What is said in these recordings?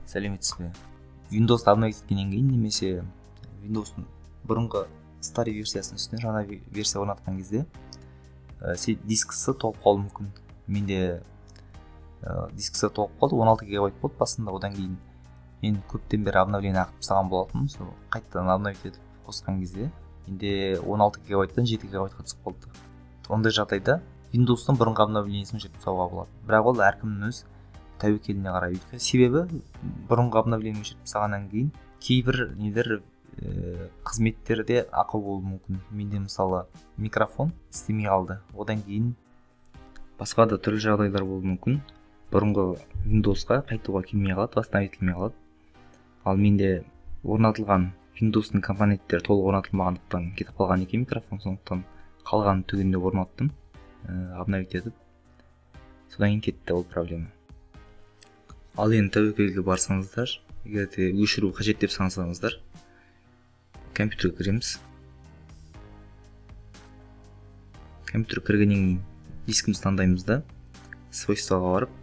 Сәлеметсіз бе? Windows'ты обновить еткеннен кейін немесе Windows'тың бұрынғы старый версиясының үстіне жаңа версия орнатқан кезде дискісі толып қалуы мүмкін. Менде дискісі толып қалды, 16 гигабайт болды басында. Одан кейін мен көптен бері обновление ағып тастаған болатынмын. Сол қайтадан обновить етіп қосқан кезде менде 16 гигабайттан 7 гигабайтқа түсіп қалды. Ондай жағдайда Windows'тың бұрынғы обновлениесін өшіріп тастауға болады. Бірақ ол әркімнің өз тәуекеліне қарай. Өйткені себебі бұрынғы обновление өшіріп тастағаннан кейін кейбір нелер қызметтерде ақау болуы мүмкін. Менде мысалы микрофон істемей қалды. Одан кейін басқа да түрлі жағдайлар болуы мүмкін. Бұрынғы Windows'қа қайтуға келмей қалады, восстановить етілмей қалады. Ал менде орнатылған Windows'тың компоненттері толық орнатылмағандықтан кетіп қалған екен микрофон, сондықтан қалғанын түгендеп орнаттым, обновить етіп. Содан кейін кетті ол проблема. Ал енді тәуекелге барсаңыздар, егер де өшіру қажет деп санасаңыздар, компьютерге кіреміз. Компьютерге кіргеннен кейін дискімізді таңдаймыз да, свойствоға барып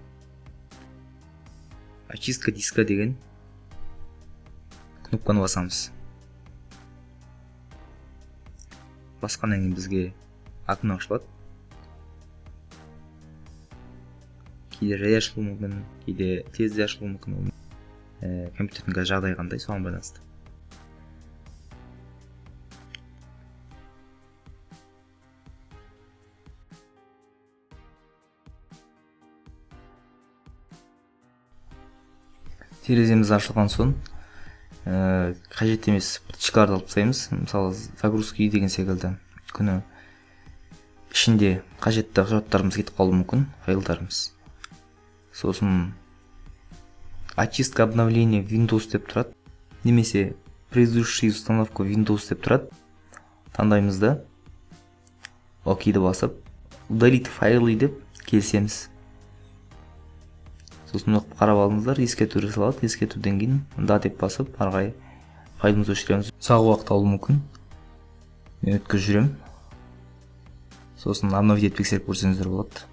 очистка диска деген кнопканы басамыз. Басқаннан кейін бізге окно ашылады. Кейде жай ашылуы мүмкін, кейде тез де ашылуы мүмкін. Компьютердің қазір жағдайы қандай, соған байланысты. Тереземіз ашылған соң, қажет емес птичкаларды алып тастаймыз. Мысалы, загрузки деген секілді. Өйткені ішінде қажетті құжаттарымыз кетіп қалуы мүмкін, файлдарымыз. Сосын очистка обновление Windows деп тұрады, немесе предыдущая установка Windows деп тұрады. Таңдаймыз да, ОК-ді басып, удалить файлы деп келісеміз. Сосын оқып қарап алыңыздар, ескерту жасалады. Ескертуден кейін да деп басып, ары қарай файлымызды өшіреміз. Ұзақ уақыт алуы мүмкін. Мен өткізіп жүремін. Сосын обновить етіп тексеріп көрсеңіздер болады.